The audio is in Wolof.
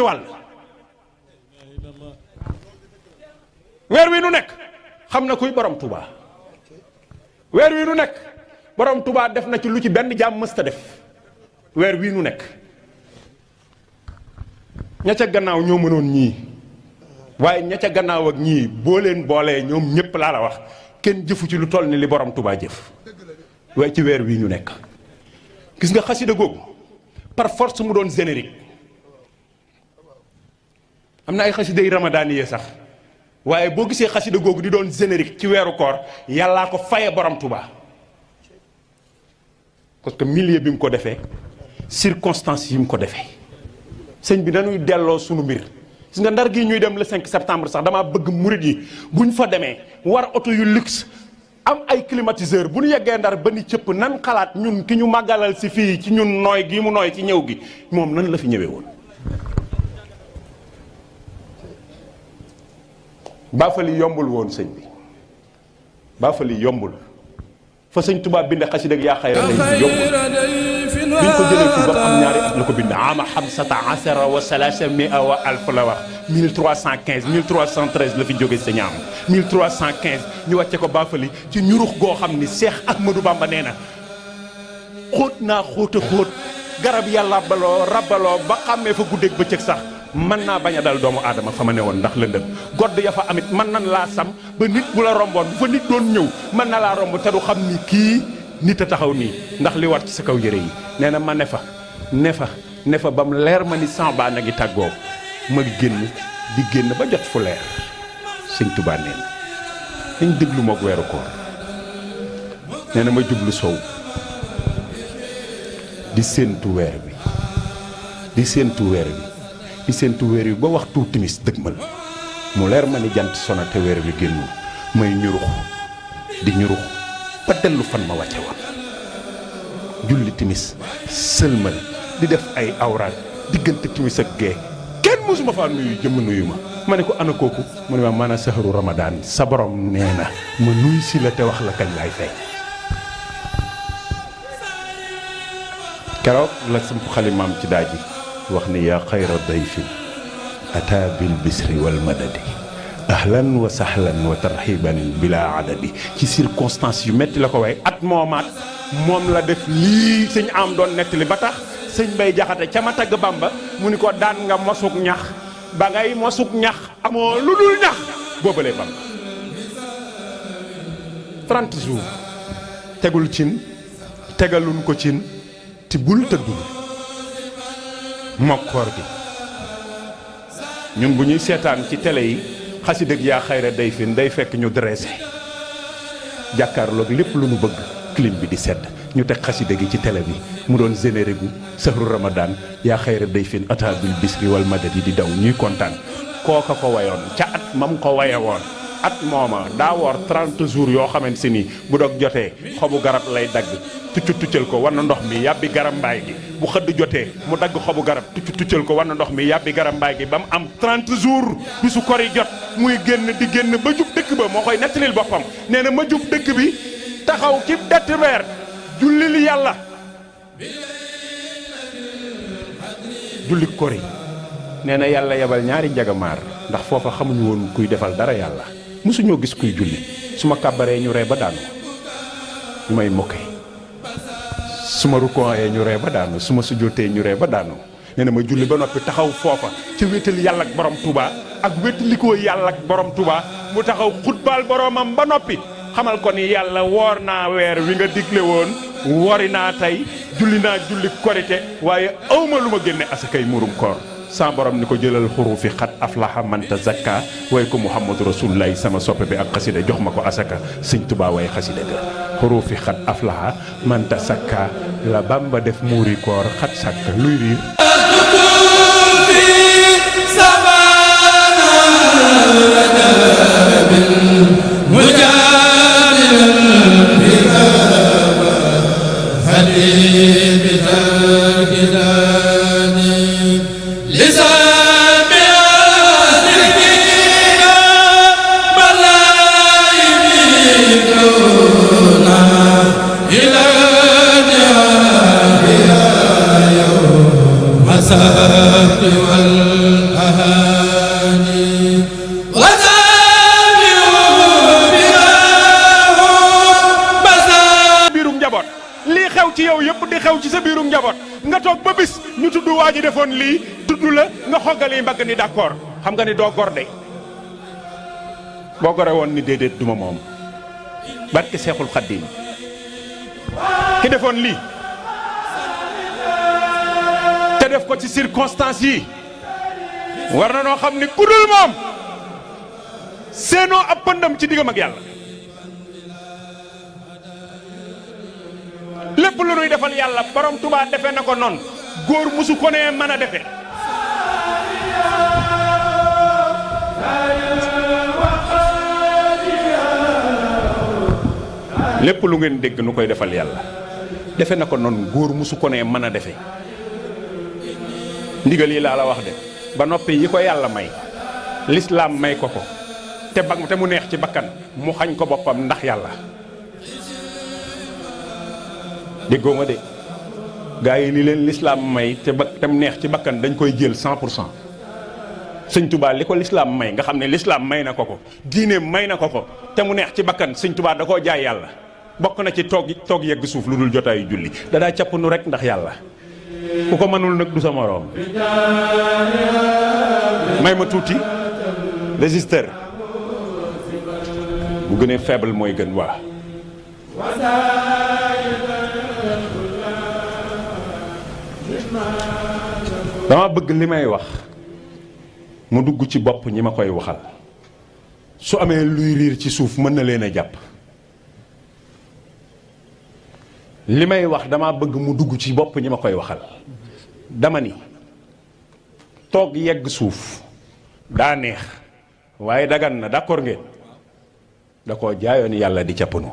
wàll weer wi nu nekk xam na kuy borom Touba weer wi nu nekk borom Touba def na ci lu ci benn jaam mësta def weer wi nu nekk ña ca gannaaw ñoo mënoon ñii waaye ña ca gannaaw ak ñii boo leen boolee ñoom ñépp laa la wax kenn jëfu ci lu toll ni li borom Touba jëf waaye ci weer wi ñu nekk gis nga xasida googu par force mu doon générique am na ay xasida yi ramadaan yee sax waaye boo gisee xasida googu di doon générique ci weeru koor yàllaa ko faye borom Touba parce que milieu bi mu ko defee circonstances yi mu ko defee sëñ bi dañuy delloo sunu mbir gis nga ndar gi ñuy dem le 5 septembre sax damaa bëgg murit yi buñ fa demee war oto yu luxe am ay climatiseur bu ñu yeggee ndar ba ni cëpp nan xalaat ñun ki ñu màggalal si fii ci ñun nooy gi mu nooy ci ñëw gi moom nan la fi ñëwee woon baafali yombul woon sëñ bi baafali yombul fa sëñ Tuubaa bind xasida ak yaa xayra day yombul biñ ko jëlee fi ba am ñaari at la ko bind ama xamsata asara wa salaasa mia wa alf la wax 1315 1313 la fi jóge sëñ am 1315 ñu wàcce ko baafali ci ñurux goo xam ni Seex Ahmadou Bamba nee na xóot naa xóota xóot garab yàlla rabbaloo ba xàmmee fa guddeeg bëccëg sax mën naa bañ a dal doomu aadama fa ma ne woon ndax lëndëm godd ya fa amit mën nan laa sam ba nit bu la romboon bu fa nit doon ñëw mën na laa romb te du xam ni kii nit a taxaw nii ndax li war ci sa kaw yére yi nee na ma ne fa ba mu leer ma ni samba na ngi tàggoo ma génn ba jot fu leer sëñ Tuubaa nee na dañ déglu moog weeru koor nee na ma jublu sow di séentu weer bi di séentu weer bi ba waxtu timis dëgmal mu leer ma ni jant sona te weer bi génnul may ñurux ba dellu fan ma wàcce woon julli timis sëlmal di def ay awraat diggante timis ak gee kenn mësuma faa nuyu jëmm nuyu ma ne ko ana kooku mu ne ma maanaam saxaru ramadaan sa borom nee na ma nuy si la te wax la kañ laay fay keroog la samp xalimaam ci daaj ji wax ni yaa xayra dayfin ata bil bisri wal madadi ahlan wa sahlan wa tarxiban bila adadi ci circonstance yu metti la ko way at moomaat moom la def lii sëñ am doon nettali ba tax sëñ Bay Jaxate ca ma tagg Bamba mu ni ko daan nga mosuk ñax ba ngay mosuk ñax amoo lu dul ñax boobalee Bamba 30 jours tegul cin tegalun ko cin ti bul tëddul mokkoor gi ñun bu ñuy seetaan ci télé yi xasida ak yaa xayra day fin day fekk ñu dressé jàkkaarloog lépp lu nu bëgg clim bi di sedd ñu teg xasida gi ci télé bi mu doon générique gu sahru ramadan yaa xayra day fin ata bil bisri wal madadi di daw ñuy kontaan kooka ko wayoon ca at mam ko waye woon at mooma daa woor 30 jours yoo xamante si ni bu dog jotee xobu garab lay dagg tuccal ko war na ndox mi yàbbi garambaay gi bu xëdd jotee mu dagg xobu garab tuccal ko war na ndox mi yàbbi garambaay gi ba mu am 30 jours bisu kor yi jot muy génn di génn ba jub dëkk ba moo koy nettalil boppam nee na ma jub dëkk bi taxaw ci detti weer jullil yàlla julli kor yi nee na yàlla yebal ñaari njagamaar ndax foofa xamuñu woon kuy defal dara yàlla mosuñoo gis kuy julli su ma kàbbaree ñu ree ba daanu ñu may mokkee su ma rukkooyee ñu ree ba daanu su ma sujjóotee ñu ree ba daanu nee na ma julli ba noppi taxaw foofa ca wéetal yàlla ak borom Touba ak wéetalikoo yàlla ak borom Touba mu taxaw xutbaal boromam ba noppi xamal ko ni yàlla woor naa weer wi nga digle woon wori naa tey julli naa julli korite waaye awma lu ma génne asakay murum koor sa borom ni ko jëlal xurufi xat aflaha man tazakka way ko muhammadu rasulullahi sama soppe bi ak xasida jox ma ko asaka sëñ Tuubaa way xasida ga xurufi xat aflaha man tazakka la Bamba def muuri koor xat sàkk luy riir xew ci sa biiru njaboot nga toog ba bis ñu tudd waa ji defoon lii tudd la nga xoggali mbagg ni d'accord xam nga ni doo gor de boo gore woon ni déedéet duma moom barke Seexul Xaddiim ki defoon lii te def ko ci circonstances yi war na noo xam ni ku dul moom seenoo ab pëndam ci diggam ak yàlla. lépp lu nuy defal yàlla borom Tuubaa defe na ko noonu góor musu ko nee mën a defe lépp lu ngeen dégg nu koy defal yàlla defe na ko noonu góor musu ko nee mën a defe ndigal yi laa la wax de ba noppi yi ko yàlla may lislaam may ko ko te mu neex ci bakkan mu xañ ko boppam ndax yàlla déggoo ma de gaa yi li leen lislaam may te mu neex ci bakkan dañ koy jël 100%. sëñ Tuubaa li ko lislaam may nga xam ne lislaam may na ko ko diine may na ko ko te mu neex ci bakkan sëñ Tuubaa da koo jaay yàlla bokk na ci toog yegg suuf lu dul jotaayu julli dadaa capp nu rek ndax yàlla ku ko mënul nag du sa moroom. may ma tuuti résisteur bu gënee faible mooy gën waa dama bëgg li may wax mu dugg ci bopp ñi ma koy waxal su amee luy riir ci suuf mën na leen a jàpp li may wax dama bëgg mu dugg ci bopp ñi ma koy waxal dama ni toog yegg suuf daa neex waaye dagan na d'accord ngeen da koo jaayoon yàlla di cappanu